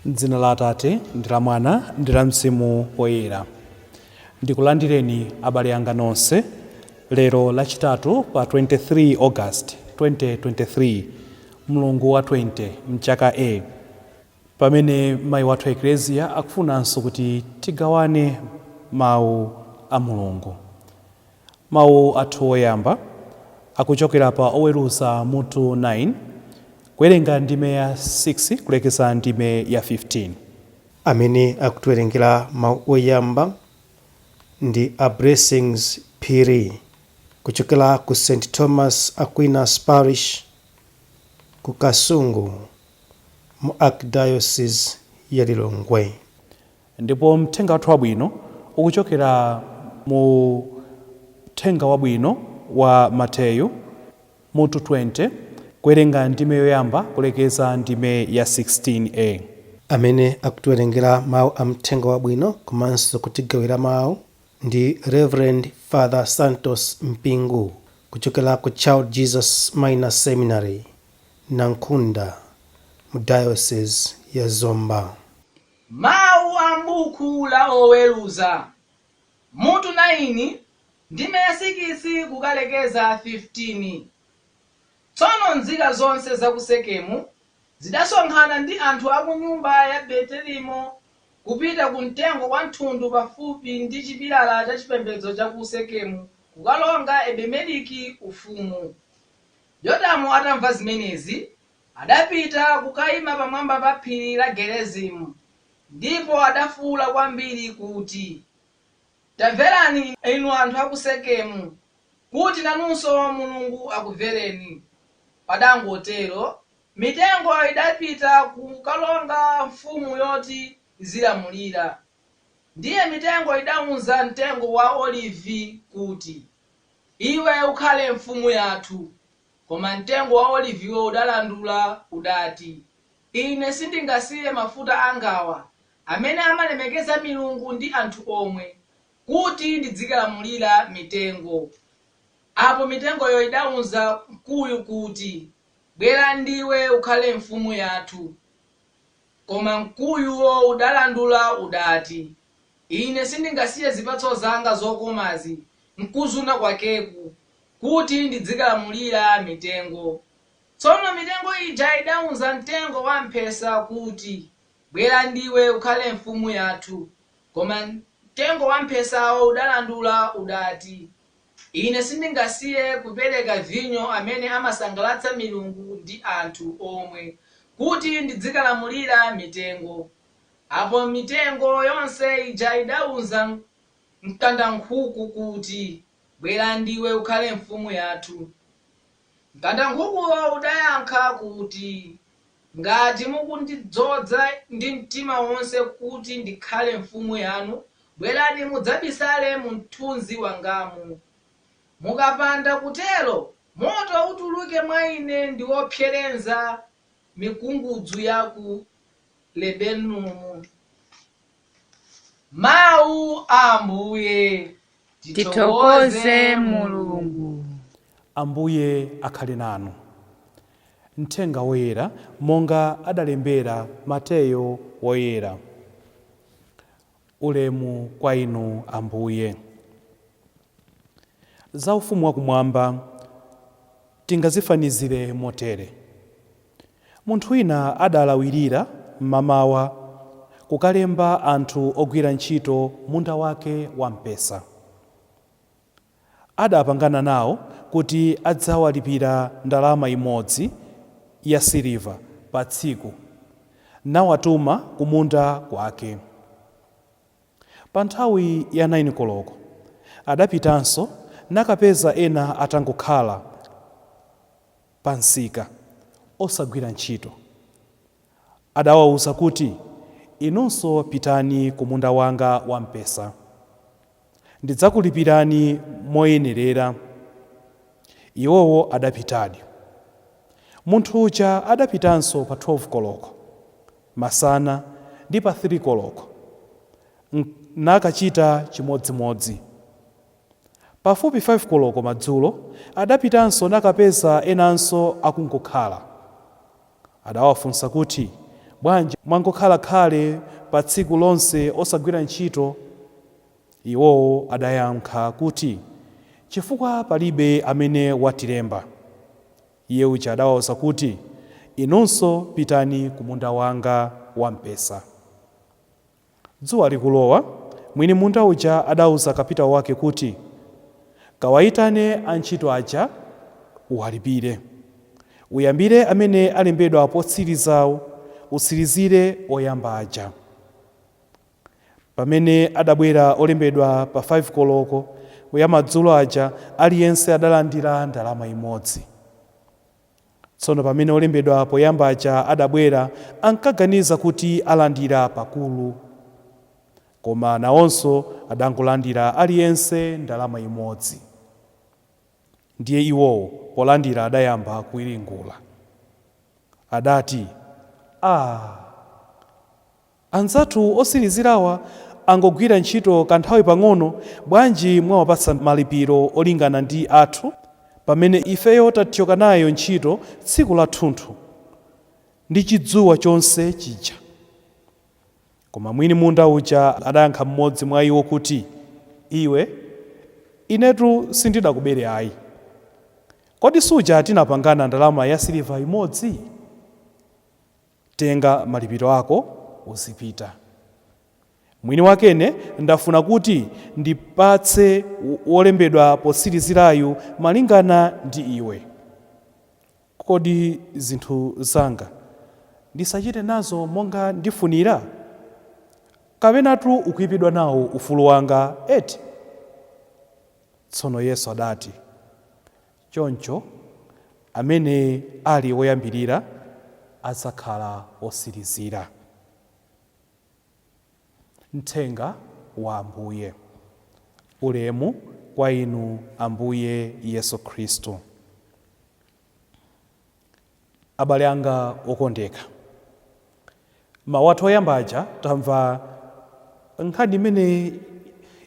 M'dzina la Atate ndi la Mwana ndi la Mzimu Woyera. Ndikulandireni abale anga nonse lero Lachitatu pa 23 August 2023, mlungu wa 20 mchaka A, pamene mayi wathu Eklesia akufunanso kuti tigawane mawu a Mulungu. Mawu athu oyamba akuchokera pa Oweruza mutu 9, kuwerenga ndime ya 6 kulekeza ndime ya 15. Amene akutiwerengera mawu oyamba ndi a Blessings Phiri kuchokera ku St Thomas Aquinas Parish ku Kasungu mu Archdiocese ya Lilongwe. Ndipo mthenga wathu wabwino ukuchokera mu Uthenga Wabwino wa Mateyu mutu 20, kuwerenga ndime yoyamba kulekeza ndime ya 16a. Amene akutiwerengera mawu a mthenga wabwino komanso kutigawira mawu ndi Reverend Father Santos Mpingu kuchokera ku Child Jesus Minor Seminary, Nankhunda, mu Diocese ya Zomba. Mawu a m'buku la Oweruza, mutu 9, ndime ya 6 kukalekeza 15. Tsono nzika zonse za ku Sekemu zidasonkhana ndi anthu a ku nyumba ya Betelimo kupita ku mtengo wa thundu pafupi ndi chipilala chachipembedzo cha ku Sekemu kukalonga Abimeleki ufumu. Yotamu atamva zimenezi, adapita kukaima pamwamba pa phiri la Gerizimu, ndipo adafuula kwambiri kuti, Tamverani inu anthu a ku Sekemu, kuti nanunso Mulungu akumvereni. Padangotero, mitengo idapita kukalonga mfumu yoti izilamulira. Ndiye mitengo idauza mtengo wa olivi kuti, Iwe ukhale mfumu yathu. Koma mtengo wa oliviwo udalandula udati, Ine sindingasiye mafuta angawa, amene amalemekeza milungu ndi anthu omwe, kuti ndizikalamulira mitengo. Apo mitengoyo idauza mkuyu kuti, Bwera ndiwe ukhale mfumu yathu. Koma mkuyuwo udalandula udati, Ine sindingasiye zipatso zanga zokomazi n'kuzuna kwakeku, kuti ndizikalamulira mitengo. Tsono mitengo ija idauza mtengo wamphesa kuti, Bwera ndiwe ukhale mfumu yathu. Koma mtengo wamphesawo udalandula udati, Ine sindingasiye kupereka vinyo amene amasangalatsa milungu ndi anthu omwe, kuti ndizikalamulira mitengo. Apo mitengo yonse ija idauza mkandankhuku kuti, Bwera ndiwe ukhale mfumu yathu. Mkandankhukuwo udayankha kuti, Ngati mukundidzodza ndi mtima wonse kuti ndikhale mfumu yanu, bwerani mudzabisale mu mthunzi wangamu. Mukapanda kutero, moto utuluke mwa ine ndiwopsereza mikungudzu ya ku Lebanoni. Mawu a Ambuye. Tithokoze Mulungu. Ambuye akhale nanu. Mthenga Woyera monga adalembera Mateyo Woyera. Ulemu kwa inu Ambuye. Za ufumu wakumwamba tingazifanizire motere. Munthu wina adalawirira mmamawa kukalemba anthu ogwira ntchito munda wake wampesa. Adapangana nawo kuti adzawalipira ndalama imodzi ya siliva pa tsiku, nawatuma kumunda kwake. Pa nthawi ya 9 koloko adapitanso nakapeza ena atangokhala pa msika osagwira ntchito. Adawauza kuti, Inunso pitani ku munda wanga wampesa. Ndidzakulipirani moyenerera. Iwowo adapitadi. Munthu uja adapitanso pa 12 koloko masana ndi pa 3 koloko, nakachita chimodzimodzi. Pafupi 5 koloko madzulo adapitanso nakapeza enanso akungokhala. Adawafunsa kuti, Bwanji mwangokhala khale pa tsiku lonse osagwira ntchito? Iwowo adayankha kuti, Chifukwa palibe amene watilemba. Iye uja adawawuza kuti, Inunso pitani ku munda wanga wampesa. Dzuwa likulowa, mwini munda uja adawuza kapitawo wake kuti, Kawayitane antchito aja uwalipire. Uyambire amene alembedwa potsirizawo, utsirizire oyamba aja. Pamene adabwera olembedwa pa 5 koloko ya madzulo aja, aliyense adalandira ndalama imodzi. Tsono pamene olembedwa poyamba aja adabwera, ankaganiza kuti alandira pakulu, koma nawonso adangolandira aliyense ndalama imodzi. Ndiye iwowo polandira adayamba kuwiringula. Adati, "Ah, anzathu otsirizirawa angogwira ntchito kanthawi pang'ono, bwanji mwawapatsa malipiro olingana ndi athu, pamene ifeyo tathyoka nayo ntchito tsiku lathunthu ndi chidzuwa chonse chija." Koma mwini munda uja adayankha mmodzi mwa iwo kuti, "Iwe, inetu sindidakubere ayi. Kodi suja tinapangana ndalama ya siliva imodzi? Tenga malipiro ako uzipita. Mwini wakene ndafuna kuti ndipatse wolembedwa potsirizirayu malingana ndi iwe. Kodi zinthu zanga ndisachite nazo monga ndifunira? Kapenatu ukuyipidwa nawo ufulu wanga eti?" Tsono Yesu adati, "Choncho amene ali woyambirira adzakhala otsirizira." Mthenga wa Ambuye. Ulemu kwa inu Ambuye Yesu Khristu. Abale anga okondeka, mawu athu oyamba aja tamva nkhani imene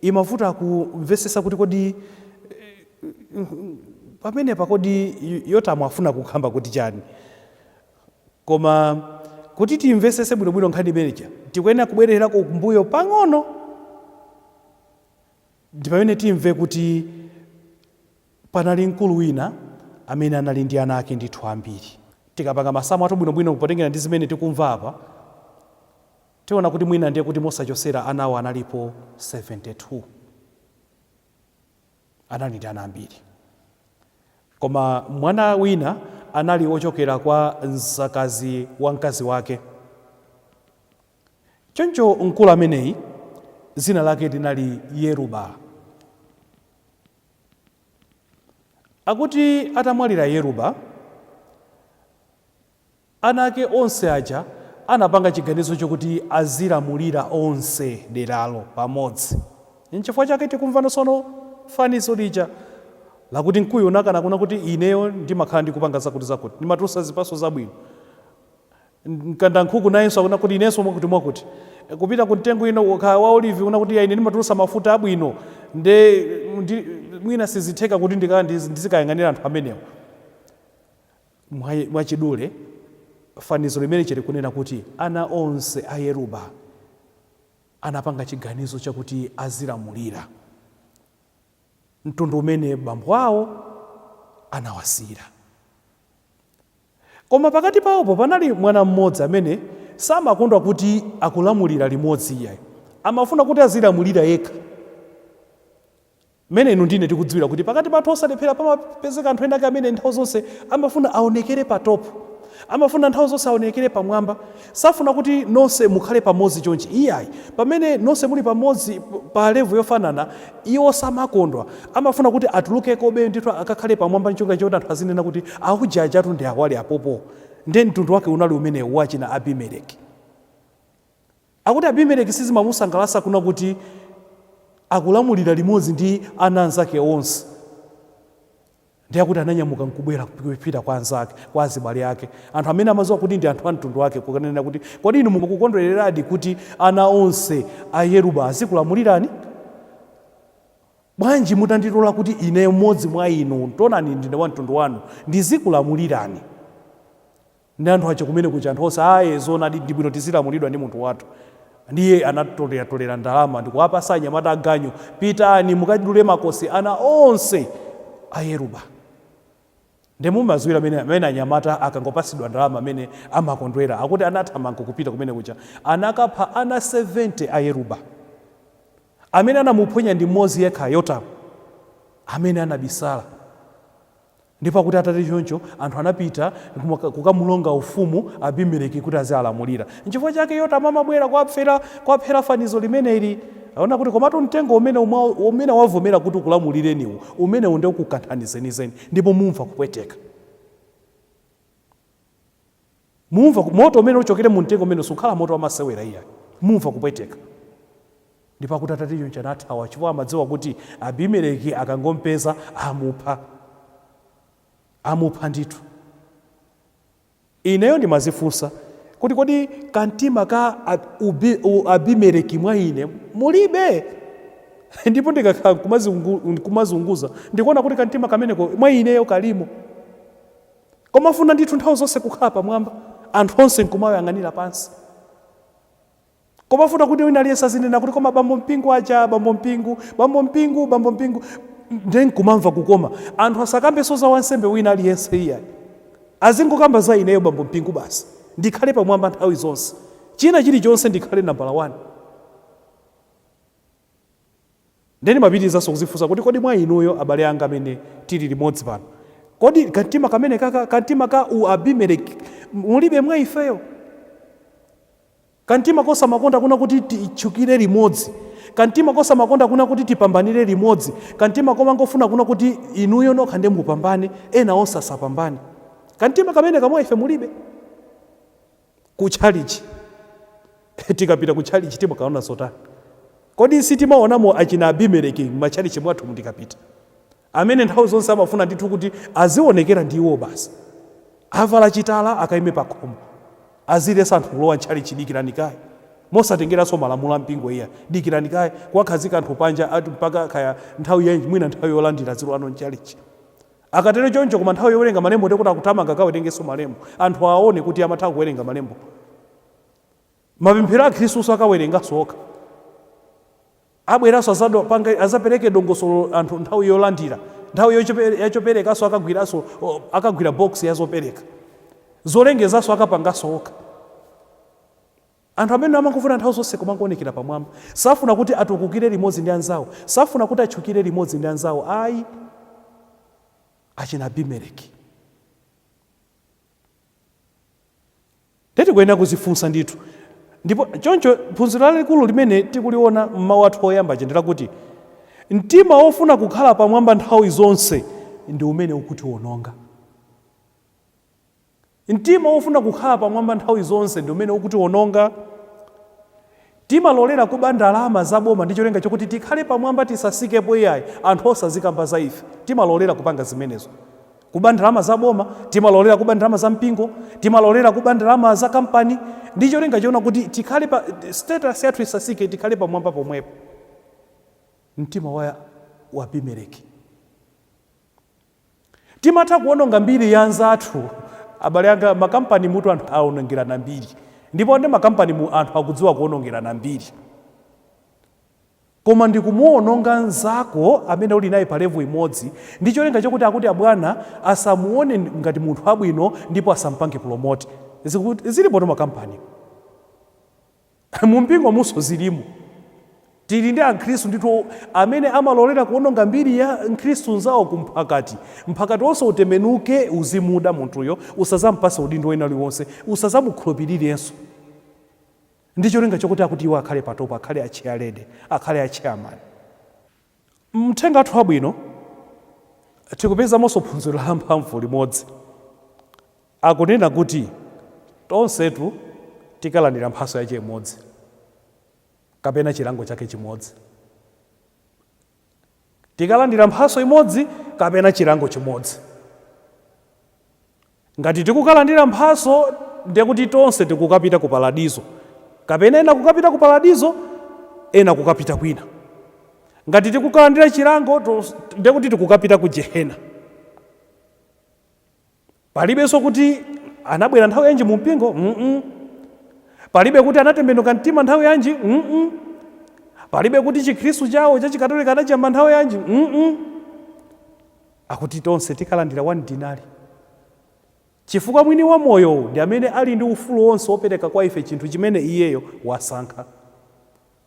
imavuta kumvetsetsa kuti kodi pamenepa kodi Yotamu afuna kukhamba kuti chani. Koma kuti timvetsetse bwinobwino nkhani imeneja, tikuyenera kubwererako kumbuyo pang'ono, ndi pamene timve kuti panali mkulu wina amene anali ndi ana ake ndithu ambiri. Tikapanga masamu athu bwinobwino potengera ndi zimene tikumva apa, tiona kuti mwina ndiye kuti mosachosera anawo analipo 72. Anali ndi ana ambiri, koma mwana wina anali wochokera kwa mzakazi wa mkazi wake. Choncho mkulu ameneyi dzina lake linali Yeruba. Akuti atamwalira Yeruba, ana ake onse aja anapanga chiganizo chokuti azilamulira onse deralo pamodzi. Nchifukwa chake tikumva tsono fanizo lija lakuti mkuyu unakana kuna kuti ineyo ndimakhala ndikupanga zakuti zakuti, ndimatulutsa zipatso zabwino. Mkandankhuku nayenso akuna kuti inenso mwakuti mwakuti. Kupita ku mtengo ino wa olivi kuna kuti ine ndimatulutsa mafuta abwino, nde mwina sizitheka kuti ndizikayang'anira anthu amenewo. Mwachidule fanizo limene chili kunena kuti ana onse a Yeruba anapanga chiganizo chakuti azilamulira mtundu umene bambo awo anawasiyira. Koma pakati pawopo panali mwana mmodzi amene samakondwa kuti akulamulira limodzi iyayo, amafuna kuti azilamulira yekha. Mmene inu ndine tikudziwira kuti pakati pathu osalephera pamapezeka anthu ena ake amene nthawi zonse amafuna aonekere pa top, amafuna nthawi zonse aonekere pamwamba, safuna kuti nonse mukhale pamodzi chonchi iyayi. Pamene nonse muli pamodzi pa level yofanana, iwo samakondwa, amafuna kuti atulukekobe ndithu akakhale pamwamba, ncholinga choti anthu azinena kuti auja ajatu ndi awali apopo. Ndiye mtundu wake unali umenewu wachina Abimeleki. Akuti Abimeleki sizimamusangalatsa kuna kuti akulamulira limodzi ndi ana anzake onse. Ndiye akuti ananyamuka nkubwera kupita kwa anzake, kwa azibale ake, anthu amene amadziwa kuti ndi anthu a mtundu wake, kukanena kuti kodi inu mukukondwereradi kuti ana onse a Yeruba azikulamulirani? Bwanji mutanditola kuti ine mmodzi mwa inu, tonani ndine wa mtundu wanu, ndizikulamulirani? Ndi anthu aja kumene kuja, anthu onse, aye, zoonadi, ndi bwino tizilamulidwa ndi munthu wathu. Ndiye anatoleratolera ndalama ndikuwapasa anyamata aganyu, pitani mukadule makosi ana onse a Yeruba. Ndimumadziwira amene anyamata akangopasidwa ndalama amene amakondwera. Akuti anathamanga kupita kumene kuja, anakapha ana 70 a Yeruba. Amene anamuphonya ndi mmodzi yekha, Yotamu, amene anabisala. Ndipo akuti atati choncho, anthu anapita kukamulonga ufumu Abimeleki kuti azialamulira. Nchifukwa chake Yotamu amabwera kuwaphera fanizo limeneli, aona kuti komatu mtengo umene wavomera kuti ukulamulireniwu, umenewu ndi ukukanthani zenizeni, ndipo mumva kupweteka, mumva moto umene uchokere mu mtengo umene sukhala moto wamasewera iya, mumva kupweteka. Ndipo akuti atati choncho anathawa, chifukwa amadziwa kuti Abimeleki akangompeza amupha, amupha ndithu. Ineyo ndimazifunsa kuti kodi kamtima ka Abimeleki mwa ine mulibe? Ndipo ndikakhala kumazunguza, ndikuona kuti kamtima kameneko mwa ineyo kalimo, komafuna ndithu nthawi zonse kukhala pamwamba, anthu onse nkumayang'anira pansi, komafuna kuti wina aliyense azinena kuti koma bambo Mpingu aja, bambo Mpingu, bambo Mpingu, bambo Mpingu, nde nkumamva kukoma. Anthu asakambenso za wansembe wina aliyense iyayi, azingokamba za ineyo bambo Mpingu basi. Ndikhale pamwamba nthawi zonse, china chilichonse ndikhale nambala 1. Ndiye ndimapitirizanso kuzifunsa kuti kodi mwa inuyo abale anga amene tili limodzi pano, kodi kamtima kamene kaka, kamtima ka u Abimeleki mulibe mwa ifeyo? Kamtima kosamakonda kuna kuti titchukire limodzi, kamtima kosamakonda kuna kuti tipambanire limodzi, kamtima komangofuna kuna kuti inuyo nokha ndiye mupambane, ena onse asapambane, kamtima kamene kamwa ife mulibe? Kutchalichi, tikapita kutchalichi timakaona zotani? Kodi sitimaonamo achina Abimeleki m'matchalichi mwathu mutikapita, amene nthawi zonse amafuna ndithu kuti azionekera ndi iwo basi? Avala chitala, akaime pa khomo, azilesa anthu kulowa ntchalichi, dikirani kaye, mosatengeranso malamulo a mpingo iya, dikirani kaye, kuwakhazika anthu panja ati mpaka kaya nthawi yanji, mwina nthawi yolandira zilowano mchalichi. Akatero choncho, koma nthawi yowerenga malembo ndikuti akuthamanga akawerengenso malembo, anthu aone kuti amatha kuwerenga malembo. Mapemphero a Khristu akawerenganso okha, abweranso azapereke dongosolo anthu nthawi yolandira, nthawi yachoperekanso akagwiranso, akagwira box ya zopereka, zolengezanso akapanganso okha. Anthu amene amangofuna nthawi zonse kumangoonekera pamwamba, safuna kuti atukukire limodzi ndi anzawo, safuna kuti atchukire limodzi ndi anzawo ayi, achina Abimeleki. Tikuyenera kuzifunsa ndithu. Ndipo choncho phunziro lalikulu limene tikuliona mmawu athu oyamba ndi lakuti mtima wofuna kukhala pamwamba nthawi zonse ndi umene ukutiwononga. Mtima wofuna kukhala pamwamba nthawi zonse ndi umene ukutiwononga. Timalolera kuba ndalama za boma ndi cholinga chokuti tikhale pamwamba, tisasikepo iyayi, anthu osazikamba za ife. Timalolera kupanga zimenezo, kuba ndalama za boma, timalolera kuba ndalama za mpingo, timalolera kuba ndalama za kampani ndi cholinga choona kuti tikhale pa status yathu isasike, tikhale pamwamba pomwepo. Mtima wa Abimeleki. Timatha kuononga mbiri ya anzathu. Abale anga, makampani mutu anthu aonongerana mbiri, ndipo ndi makampani mu anthu akudziwa kuonongerana mbiri, koma ndikumuononga nzako amene uli naye pa level imodzi ndi cholinga chokuti akuti abwana asamuone ngati munthu abwino ndipo asampange promote. Zilipo to makampani, mumpingo munso zilimo. Tili ndi akhristu ndithu amene amalolera kuononga mbiri ya mkhristu nzawo kumphakati, mphakati wonse utembenuke, uzimuda munthuyo, usazampase udindo wina uliwonse, usazamukhulupirirenso, ndi cholinga chokuti akuti iwo akhale pa top, akhale a chairlady, akhale a chairman. Mthenga wathu wabwino tikupezamonso phunziro la mphamvu limodzi. Akunena kuti tonsetu tikalandira mphaso yache imodzi kapena chilango chake chimodzi. Tikalandira mphaso imodzi kapena chilango chimodzi. Ngati tikukalandira mphaso, ndiye kuti tonse tikukapita ku paradizo, kapena ena kukapita ku paradizo, ena kukapita kwina. Ngati tikukalandira chilango, ndiye kuti tikukapita ku jehena. Palibenso kuti Anabwera nthawi yanji mu mpingo? Palibe kuti anatembenuka mtima nthawi yanji. Palibe kuti Chikhristu chawo chachikatolika anachiyamba nthawi yanji. Akuti tonse tikalandira 1 dinari, chifukwa mwini wa moyowu ndi amene ali ndi ufulu wonse wopereka kwa ife chinthu chimene iyeyo wasankha.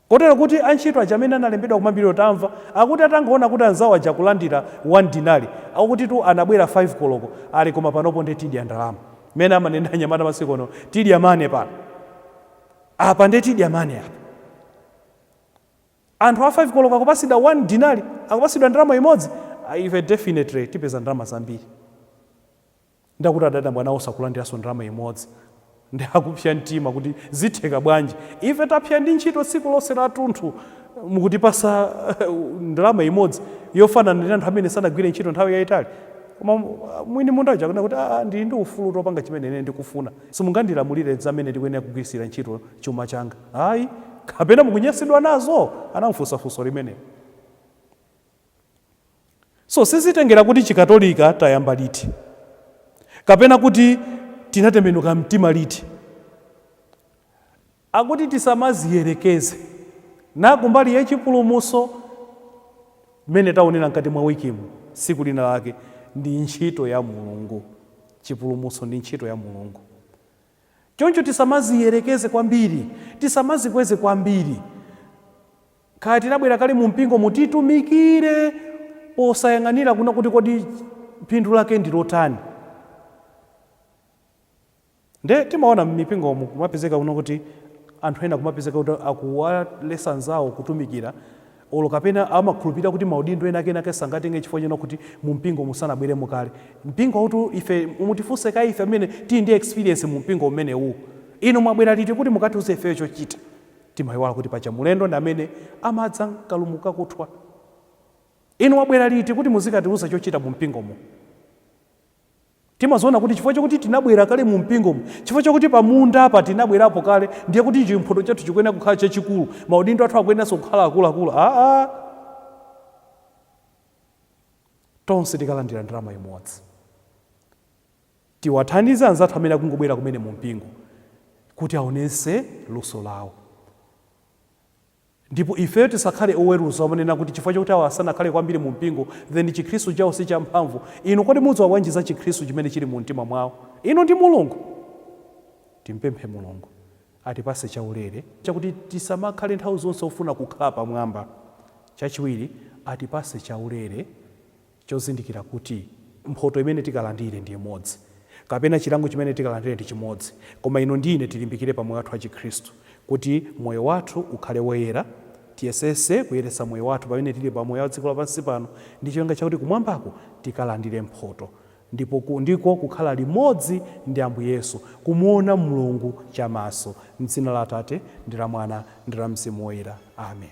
Kotero kuti antchito aja amene analembedwa kumambiriro, tamva akuti atangoona kuti anzawo aja kulandira 1 dinari, akuti tu anabwera 5 koloko ali, "Koma panopo ndi tidya ndalama." Mmene amanena anyamata masiku ano, "Tidya money pano apa, ndi tidya money apa." Anthu a 5 koloko akupasidwa 1 dinari, akupasidwa ndalama imodzi. Ah, ife definitely tipeza ndalama zambiri. Ndakuti adadabwa nawo sakulandiranso ndalama imodzi, ndi akupsya mtima kuti, "Zitheka bwanji? Ife tapsya ndi ntchito tsiku lonse lathunthu, mukutipasa ndalama imodzi yofanana ndi anthu amene sanagwire ntchito nthawi yayitali." Koma mwini munda uja akunena kuti, "Ah, ndili ndi ufulu topanga chimene ine ndikufuna. Simungandilamulire zamene ndikuyenera kugwirisira ntchito chuma changa ayi. Kapena mukunyansidwa nazo?" Anamufunsa funso limenelo. So sizitengera kuti Chikatolika tayamba liti kapena kuti tinatembenuka mtima liti. Akuti tisamaziyerekeze na kumbali yachipulumutso. Mmene taonera mkati mwa wikimu, tsiku lina lake, ndi ntchito ya Mulungu. Chipulumutso ndi ntchito ya Mulungu. Choncho tisamaziyerekeze kwambiri, tisamazikweze kwambiri. Kaya tinabwera kale mu mpingo, mutitumikire posayang'anira kuna kuti kodi phindu lake ndi lotani. Nde timaona m'mipingomu kumapezeka kuno kuti anthu ena kumapezeka kuti akuwalesa anzawo kutumikira, olo kapena amakhulupirira kuti maudindo ena ake sangatenge chifukwa chena kuti mu mpingo musanabweremo kale. Mpingo kuti ife mutifunse ka ife amene tili ndi experience mu mpingo umenewu, inu mwabwera liti kuti mukatiuze ifeyo chochita? Timayiwala kuti paja mulendo ndi amene amadza nkalumuka kuthwa. Inu mwabwera liti kuti muzikatiuza chochita mu mpingomo? Timaziona kuti chifukwa chokuti tinabwera kale mu mpingomo, chifukwa chokuti pamunda apa tinabwerapo kale, ndiye kuti chimphoto chathu chikuyenera kukhala chachikulu, maudindo athu akuyeneranso kukhala akuluakulu. Aa, tonse tikalandira ndalama imodzi. Tiwathandize anzathu amene akungobwera kumene mu mpingo kuti aonese luso lawo, ndipo ifeyo tisakhale oweruza omanena kuti chifukwa chokuti awa asanakhale kwambiri mu mpingo, then Chikhristu chawo si champhamvu. Inu kodi mudziwa bwanji za Chikhristu chimene chili mu mtima mwawo? Inu ndi Mulungu? Timpemphe Mulungu atipase chaulere chakuti tisamakhale nthawi zonse ofuna kukhala pamwamba. Chachiwiri, atipase chaulere chozindikira kuti mphoto imene tikalandire ndi imodzi kapena chilango chimene tikalandire ndi chimodzi. Koma inu ndi ine tilimbikire pa moyo wathu wa Chikhristu kuti moyo wathu ukhale woyera. Tiyesese kuyeretsa moyo wathu pamene tili pa moyo wa dziko lapansi pano, ndi cholinga chakuti kumwambako tikalandire mphoto, ndipo ndiko kukhala limodzi ndi Ambuye Yesu, kumuona Mulungu chamaso. Mdzina la Atate ndi la Mwana ndi la Mzimu Woyera, amen.